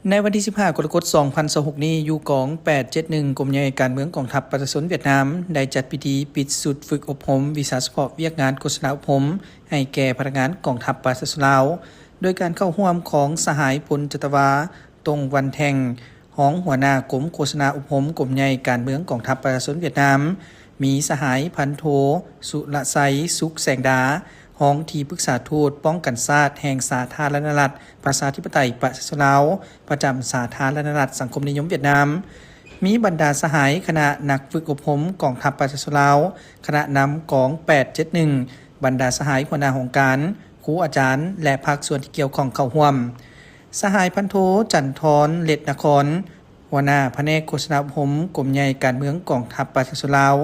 ໃນວັນທີສິບຫ້າ ກໍລະກົດ ສອງພັນຊາວຫົກນີ້, ຢູ່ກອງ ແປດເຈັດໜຶ່ງ ກົມໃຫຍ່ການເມືອງກອງທັບປະຊາຊົນຫວຽດນາມ ໄດ້ຈັດພິທີປິດຊຸດຝຶກອົບຮົມວິຊາສະເພາະວຽກງານໂຄສະນາອົບຮົມ ໃຫ້ແກ່ພະນັກງານກອງທັບປະຊາຊົນລາວ, ໂດຍການເຂົ້າຮ່ວມຂອງສະຫາຍ ພົນຈັດຕະວາ ຕົງວັນແທ່ງ ຮອງຫົວໜ້າກົມໂຄສະນາອົບຮົມກົມໃຫຍ່ການເມືອງກອງທັບປະຊາຊົນຫວຽດນາມ, ມີສະຫາຍ ພັນໂທ ສຸລະໄຊ ສຸກແສງດາ ຮອງທີ່ປຶກສາທູດປ້ອງກັນຊາດແຫ່ງສາທາລະນະລັດ ປະຊາທິປະໄຕ ປະຊາຊົນລາວ ປະຈຳສາທາລະນະລັດສັງຄົມນິຍົມຫວຽດນາມ, ມີບັນດາສະຫາຍຄະນະນັກຝຶກອົບຮົມກອງທັບປະຊາຊົນລາວ, ຄະນະນຳກອງ ແປດເຈັດໜຶ່ງ, ບັນດາສະຫາຍຫົວໜ້າຫ້ອງການ, ຄູອາຈານ ແລະ ພາກສ່ວນທີ່ກ່ຽວຂ້ອງເຂົ້າຮ່ວມ. ສະຫາຍ ພັນໂທ ຈັນທອນ ເລັດນະຄອນ ຫົວໜ້າພະແນກໂຄສະນາອົບຮົມກົມໃຫຍ່ການເມືອງກອງທັບປະຊາຊົນລາວ,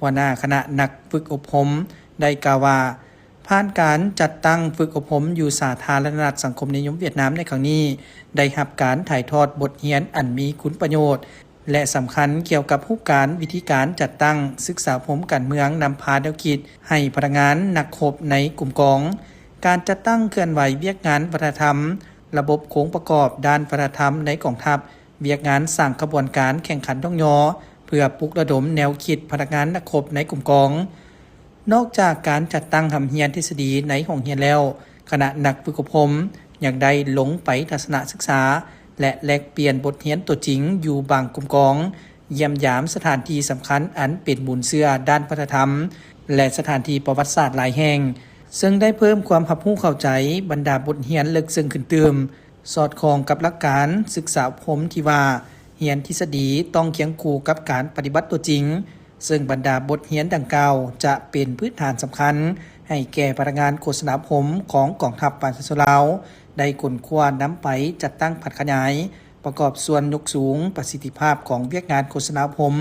ຫົວໜ້າຄະນະນັກຝຶກອົບຮົມ ໄດ້ກ່າວວ່າ, ຜ່ານການຈັດຕັ້ງຝຶກອົບຮົມຢູ່ສາທາລະນະລັດສັງຄົມນິຍົມຫວຽດນາມໃນຄັ້ງນີ້, ໄດ້ຮັບການຖ່າຍທອດບົດຮຽນອັນມີຄຸນປະໂຫຍດ ແລະ ສຳຄັນກ່ຽວກັບຮູບການ, ວິທີການຈັດຕັ້ງ, ສຶກສາອົບຮົມການເມືອງ, ນຳພາແນວຄິດໃຫ້ພະນັກງານນັກຮົບໃນກຸ່ມກອງ, ການຈັດຕັ້ງເຄື່ອນໄຫວວຽກງານວັດທະນະທຳ, ລະບົບໂຄງປະກອບດ້ານວັດທະນະທຳໃນກອງທັບ, ວຽກງານສ້າງຂະບວນການແຂ່ງຂັນຍ້ອງຍໍ ເພື່ອປຸກລະດົມແນວຄິດພະນັກງານນັກຮົບໃນກຸ່ມກອງ. ນອກຈາກການຈັດຕັ້ງຮ່ຳຮຽນທິດສະດີໃນຫ້ອງຮຽນແລ້ວ, ຄະນະນັກຝຶກອົບຮົມຍັງໄດ້ລົງໄປທັດສະນະສຶກສາ ແລະ ແລກປ່ຽນບົດຮຽນຕົວຈິງຢູ່ບາງກຸ່ມກອງ, ຢ້ຽມຢາມສະຖານທີ່ສຳຄັນອັນເປັນມູນເຊື້ອດ້ານວັດທະນະທຳ ແລະ ສະຖານທີ່ປະຫວັດສາດຫຼາຍແຫ່ງ, ເຊິ່ງໄດ້ເພີ່ມຄວາມຮັບຮູ້ເຂົ້າໃຈບັນດາບົດຮຽນເລິກເຊິ່ງຂຶ້ນຕື່ມ, ສອດຄ່ອງກັບຫຼັກການສຶກສາອົບຮົມທີ່ວ່າ ຮຽນທິດສະດີຕ້ອງຄຽງຄູ່ກັບການປະຕິບັດຕົວຈິງ, ເຊິ່ງບັນດາບົດຮຽນດັ່ງກ່າວຈະເປັນພື້ນຖານສຳຄັນໃຫ້ແກ່ພະນັກງານໂຄສະນາອົບຮົມຂອງກອງທັບປະຊາຊົນລາວ ໄດ້ຄົ້ນຄວ້ານຳໄປຈັດຕັ້ງຜັນຂະຫຍາຍ, ປະກອບສ່ວນຍົກສູງປະສິດທິພາບຂອງວຽກງານໂຄສະນາອົບຮົມ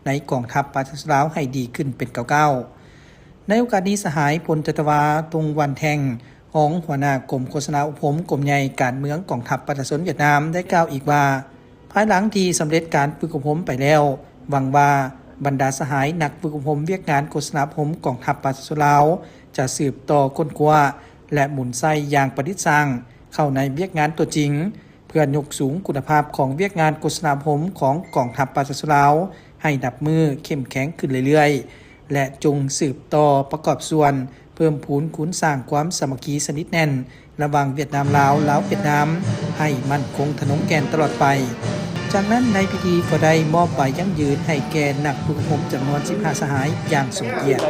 ໃນກອງທັບປະຊາຊົນລາວໃຫ້ດີຂຶ້ນເປັນກ້າວໆ. ໃນໂອກາດນີ້, ສະຫາຍ ພົນຈັດຕະວາ ຕົງວັນແທ່ງ ຮອງຫົວໜ້າກົມໂຄສະນາອົບຮົມກົມໃຫຍ່ການເມືອງກອງທັບປະຊາຊົນຫວຽດນາມ ໄດ້ກ່າວອີກວ່າ, ພາຍຫຼັງທີ່ສຳເລັດການຝຶກອົບຮົມໄປແລ້ວ, ຫວັງວ່າບັນດາສະຫາຍນັກຝຶກອົບຮົມວຽກງານໂຄສະນາອົບຮົມກອງທັບປະຊາຊົນລາວ ຈະສືບຕໍ່ຄົ້ນຄວ້າ ແລະ ໝູນໃຊ້ຢ່າງປະດິດສ້າງເຂົ້າໃນວຽກງານຕົວຈິງ, ເພື່ອຍົກສູງຄຸນນະພາບຂອງວຽກງານໂຄສະນາອົບຮົມຂອງກອງທັບປະຊາຊົນລາວໃຫ້ນັບມື້ເຂັ້ມແຂງຂຶ້ນເລື້ອຍໆ ແລະ ຈົ່ງສືບຕໍ່ປະກອບສ່ວນເພີ່ມພູນຄູນສ້າງຄວາມສາມັກຄີສະໜິດແໜ້ນລະຫວ່າງຫວຽດນາມ-ລາວ, ລາວ-ຫວຽດນາມ ໃຫ້ໝັ້ນຄົງທະນົງແກ່ນຕະຫຼອດໄປ. ຈາກນັ້ນໃນພິທີກໍໄດ້ມອບໃບຢັ້ງຢືນໃຫ້ແກ່ນັກຝຶກອົບຮົມຈຳນວນສິບຫ້າສະຫາຍຢ່າງສົມກຽດ.